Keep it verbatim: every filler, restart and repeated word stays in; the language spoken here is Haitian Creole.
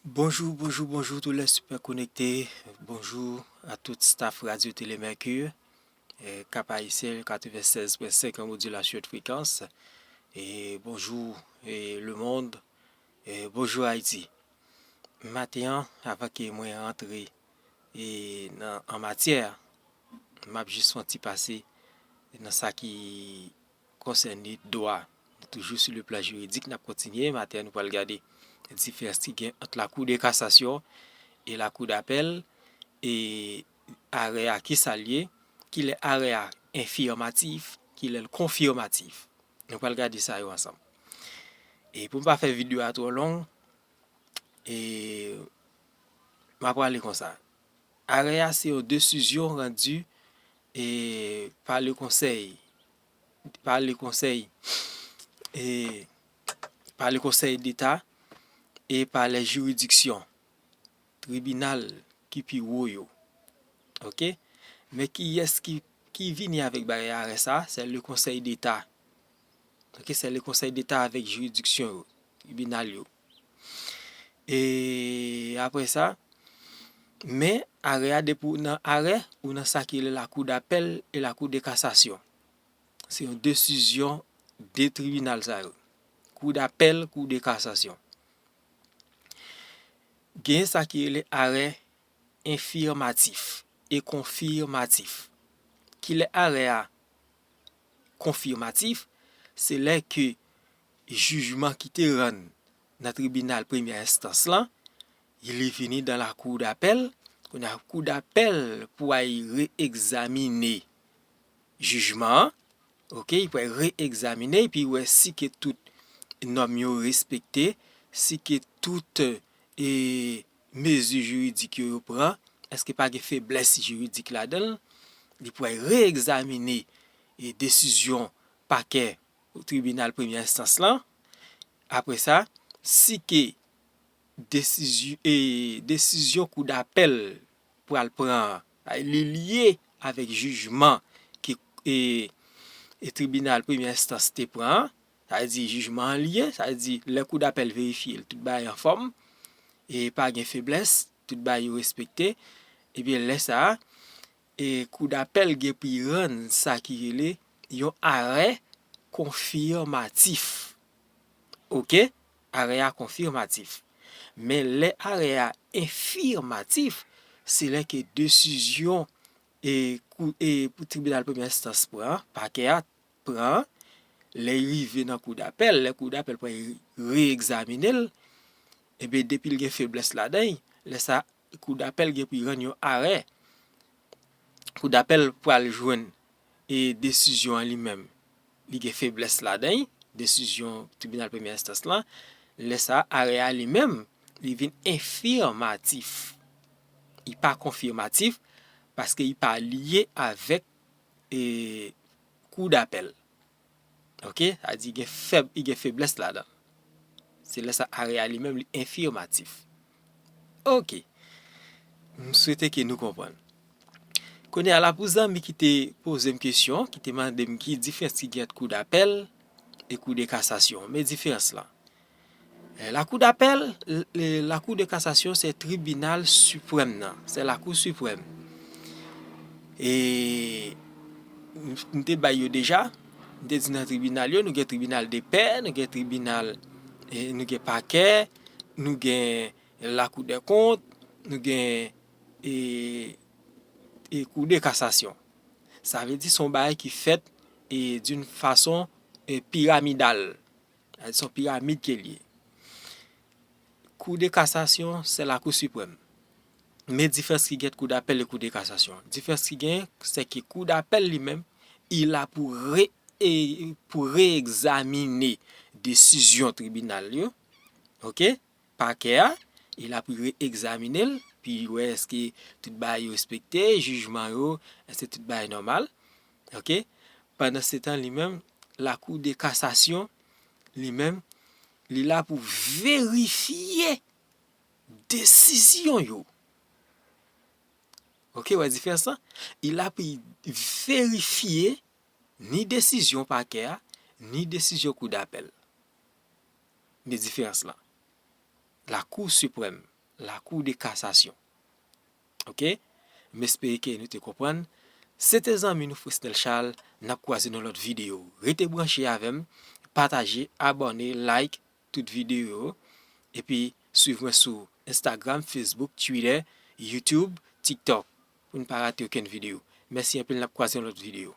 Bonjou, bonjou, bonjou tout lè sipè konekte. Bonjou a tout staff Radio Télé Mercure, eh, Cap Haïtien, quatre-vingt-seize point cinq an modulation de fréquence. E bonjou, eh, le monde. Eh, bonjou Ayiti. Maten an, avan ke mwen rantre, eh, nan, an matyè, m ap jis fè yon ti pase nan sa ki konsène dwa. Toujou sou le plan jiridik, n ap kontinye. Maten an, nou pral gade diferans ki gen ant la Cour de cassation e la Cour d'appel, e arè a, kisa l ye, kilè arè a enfirmatif, kilè l konfirmatif. Nou pral gade sa yo ansanm. E pou m pa fè videyo a twò long, e m ap prale konsa. Arè a se yon desizyon randi, e, pa le konsèy, pa le konsèy, e, pa le Conseil d'État e pa les juridictions, tribinal ki pi wo yo. Oke? Men kiyès ki, ki vini avèk bagay arè sa? Se le Conseil d'État. Oke, se le Conseil d'État avèk jiridiksyon yo, tribinal yo. E apre sa, men arè a, depi w nan arè, ou nan sa ki rele la Cour d'appel e la Cour de cassation. Se yon desizyon de tribinal sa yo. Cour d'appel, Cour de cassation. Gen sa ki rele arè enfirmatif e konfirmatif. Kilè arè a konfirmatif? Se lè ke jijman ki te rann nan tribinal premyè enstans lan, li vini dan la Cour d'appel. Kounye a, Cour d'appel pou al re-egzamine jijman an. Oke, li pral re-egzamine, epi wè si ke tout nòm yo respekte, si ke tout, e, mezi jiridik yo, yo pran, èske pa gen feblès jiridik ladan l. Li pral re-egzamine, e, desizyon pakè tribinal premyè enstans lan. Apre sa, si ke desizyon, e, desizyon Cour d'appel pral pran an, li lye avèk jijman ke, e, e tribinal premyè enstans te pran an, sa vle di jijman an lye, sa vle di lè Cour d'appel verifye l, tout bagay anfòm, e pa gen feblès, tout bagay yo respekte, ebyen lè sa a, e Cour d'appel gen pou l rann sa ki rele yon arè konfirmatif. Oke? Arè a konfirmatif. Men lè arè a enfirmatif, se lè ke desizyon, e, kou, e, pou tribinal premyè enstans pran, pakè a pran, lè l rive nan Cour d'appel, lè Cour d'appel pral re-egzamine l, ebyen, depi l gen feblès ladan l, lè sa, Cour d'appel gen pou l rann yon arè. Cour d'appel pral jwenn, e, desizyon an li menm, li gen feblès ladan l, desizyon tribinal premyè enstans lan, lè sa a, arè a li menm, li vin enfirmatif. Li pa konfirmatif, paske li pa lye avèk, e, Cour d'appel. Oke? Sa di gen fèb, li gen feblès ladan l. Se lè sa arè a li menm li enfirmatif. Oke. M swete ke nou konprann. Kounye a la pou zanmi ki te poze m kesyon, ki te mande m ki diferans ki gen ant Cour d'appel e Cour de cassation. Men diferans lan. Eh, la Cour d'appel, l-, l-, la Cour de cassation se tribinal siprèm nan, se la Cour suprême. E m, m te bay yo deja, m te di nan tribinal yo, nou gen tribinal de pè, nou gen tribinal, e, nou gen pakè, nou gen la Cour des comptes, nou gen, e, e Cour de cassation. Sa vle di se yon bagay ki fèt, e, d'une façon, e, pyramidal. Sa vle di se yon piramid ke l ye. Cour de cassation, se la Cour suprême. Men diferans ki gen ant Cour d'appel e Cour de cassation. Diferans ki gen, se ke Cour d'appel li menm, li la pou re-, e, pou re-egzamine desizyon tribinal yo. Oke? Pakè a, li la pou re-egzamine l, pou wè èske tout bagay yo respekte, jijman yo, èske tout bagay nòmal. Oke? Pandansetan, li menm, la Cour de cassation, li menm, li la pou verifye desizyon yo. Oke, wè diferans lan? Li la pou verifye ni desizyon pakè a, ni desizyon Cour d'appel. Men diferans lan. La Cour suprême. Lakou de Kasasyon. Ok? M espere ke nou te konprann. Se te zanmi nou Fresnel Charles, n ap kwaze nan lòt videyo. Rete branche avè m, pataje, abòne, like tout videyo yo, epi swiv mwen sou Instagram, Facebook, Twitter, YouTube, TikTok pou n pa rate okenn videyo. Mèsi anpil, n ap kwaze nan lòt videyo.